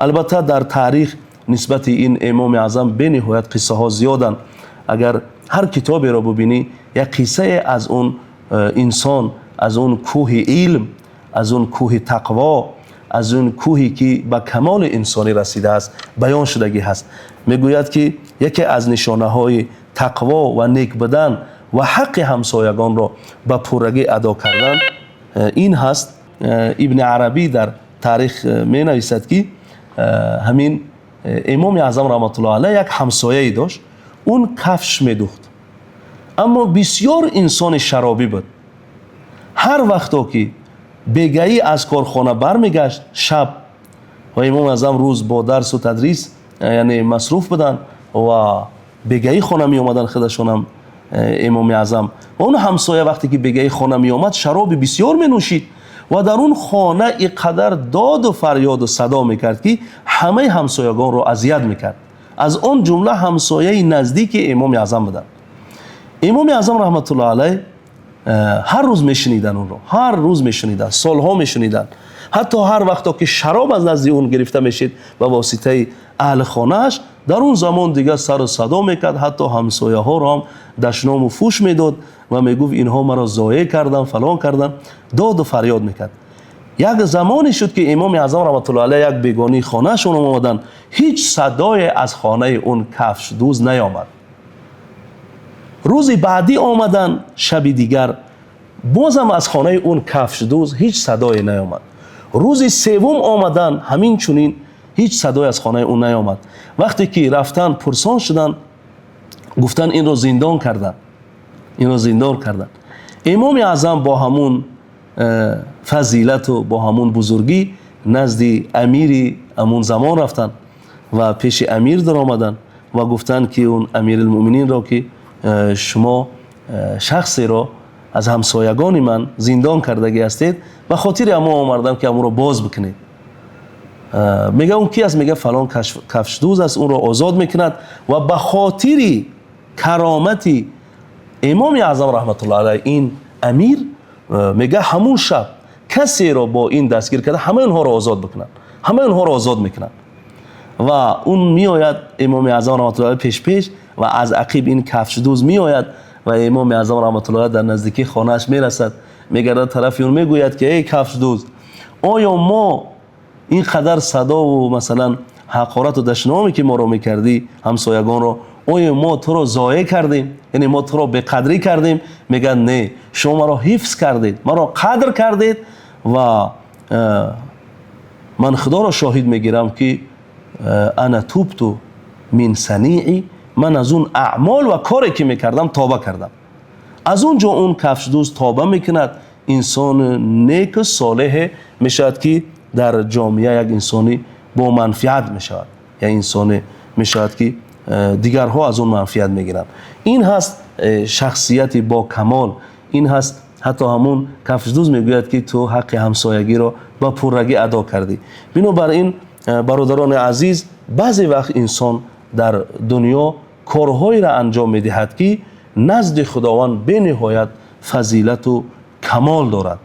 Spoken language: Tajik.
Албатта, дар таърих нисбати ин Имоми Аъзам бениҳоят қиссаҳо зиёданд. Агар ҳар китоберо бубинӣ, як қиссае аз он инсон, аз он кӯҳи илм, аз он кӯҳи тақво, аз он кӯҳе ки ба камоли инсонӣ расидааст, баён шудагӣ ҳаст. Мегӯяд, ки яке аз нишонаҳои тақво ва нек будан ва ҳаққи ҳамсоягонро ба пуррагӣ адо кардан ин ҳаст. Ибни Арабӣ дар таърих менависад, ки ҳамин Имоми Аъзам раҳматуллоҳи алайҳ як ҳамсояе дошт, он кафш медӯхт, аммо бисёр инсони шаробӣ буд. Ҳар вақто ки бегаӣ аз корхона бармегашт шаб, ва Имоми Аъзам рӯз бо дарсу тадрис, яъне, масруф буданд ва бегаӣ хона меомаданд худашонам Имоми Аъзам. Ва он ҳамсоя вақте ки бегаӣ хона меомад, шароби бисёр менӯшид ва дар он хона ин қадар доду фарёду садо мекард, ки ҳамаи ҳамсоягонро азият мекард. Аз он ҷумла ҳамсояи наздики Имоми Аъзам буданд. Имоми Аъзам раҳматуллоҳи алайҳ ҳар рӯз мешуниданд онро, ҳар рӯз мешуниданд, солҳо мешуниданд. Ҳатто ҳар вақто ки шароб аз назди он гирифта мешид ба воситаи аҳли хонааш, дар он замон дигар сару садо мекард, ҳатто ҳамсояҳоро ҳам дашному фӯш медод ва мегуфт: «Инҳо маро зоеъ карданд, фалон карданд», доду фарёд мекард. Як замоне шуд, ки Имоми Аъзам раҳматуллоҳи алайҳ як бегонии хонаашон омаданд, ҳеҷ садое аз хонаи он кафшдӯз наёмад. Рӯзи баъдӣ омаданд, шаби дигар, бозам аз хонаи он кафшдӯз ҳеҷ садое наёмад. Рӯзи севум омаданд, ҳамин чунин ҳеҷ садое аз хонаи ӯ наёмад. Вақте ки рафтанд, пурсон шуданд, гуфтанд: «Инро зиндон карданд, инро зиндон карданд». Имоми Аъзам бо ҳамун фазилату бо ҳамун бузургӣ назди амири ҳамун замон рафтанд ва пеши амир даромаданд ва гуфтанд, ки он Амирулмӯъмининро, ки шумо шахсеро аз ҳамсоягони ман зиндон кардагӣ ҳастед, ба хотири ҳамо омадам, ки ҳамонро боз бикунед. Мега: «Он ки аст?» Мега: «Фалон кафшдӯз аст». Онро озод мекунад ва ба хотири каромати Имоми Аъзам раҳматуллоҳи алайҳ ин амир мега: «Ҳамун шаб касеро бо ин дастгир карда, ҳамаи онҳоро озод бикунанд». Ҳамаи онҳоро озод мекунанд ва он меояд, Имоми Аъзам раҳматуллоҳи алайҳ пеш пеш ва аз ақиб ин кафшдӯз меояд ва Имоми Аъзам раҳматуллоҳи дар наздикии хонааш мерасад, мегардад тарафи он, мегӯяд, ки: «Эй кафшдӯз, оё мо ин қадар садову, масалан, ҳақорату дашноме ки моро мекардӣ, ҳамсоягонро, оё мо туро зоеъ кардем, яъне мо туро беқадрӣ кардем?» Мегӯяд: «Не, шумо маро ҳифз кардед, маро қадр кардед ва ман Худоро шоҳид мегирам, ки أنا تبت من صنيعي, ман аз он аъмол ва коре ки мекардам, тоба кардам». Аз он ҷо он кафшдӯз тоба мекунад, инсони неку солеҳе мешавад, ки дар ҷомеа як инсони бо манфиат мешавад, як инсоне мешавад, ки дигарҳо аз он манфиат мегиранд. Ин ҳаст шахсияти бо камол. Ин ҳаст, ҳатто ҳамун кафшдӯз мегӯяд, ки ту ҳаққи ҳамсоягиро ба пуррагӣ адо кардӣ. Бинобар ин, бародарони азиз, баъзе вақт инсон дар дунё корҳоеро анҷом медиҳад, ки назди Худованд бениҳоят фазилату камол дорад.